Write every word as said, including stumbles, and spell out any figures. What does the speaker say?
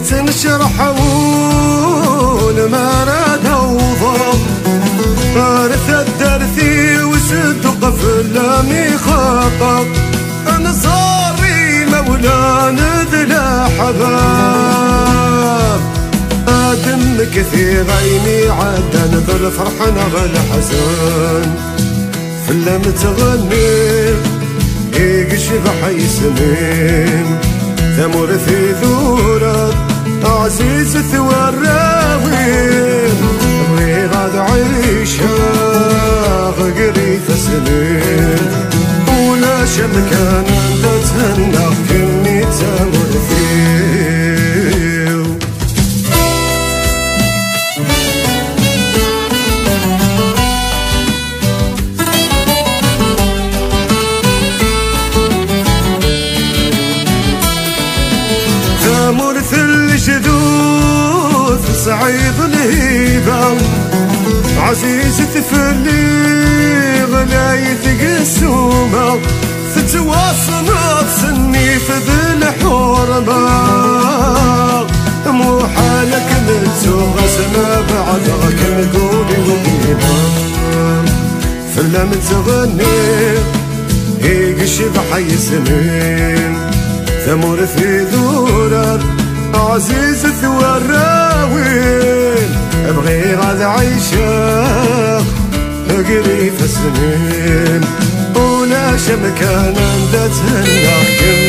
Ttnecraḥ wul mi ara d-awḍeɣ ar taddart-iw, sedduq fell-am ixaqeɣ. Anẓar imawlan d leḥbab, ad d-mmektiɣ ayen iɛeddan d lferḥ neɣ leḥzen. Fell-am ttɣenniɣ i yecbeḥ yisem-im, tamurt i turar ɛzizet warraw-im. Bɣiɣ ad ɛiceɣ gar ifassen-im, ulac amkan anda thennaɣ kemmi d tamurt-iw. Tamurt n lejdud tesɛiḍ lhiba, ɛzizet fell-i ɣlayet deg ssuma, tettwassneḍ s nnif d lḥurma. Muḥal akken ttuɣ asma beɛdeɣ-kem deg ul-iw dima. Fell-am ttɣenniɣ i yecbeḥ yisem-im, tamurt i turar ɛzizet warraw-im. Bɣiɣ ad ɛiceɣ gar ifassen-im, ulac amkan anda thennaɣ kemm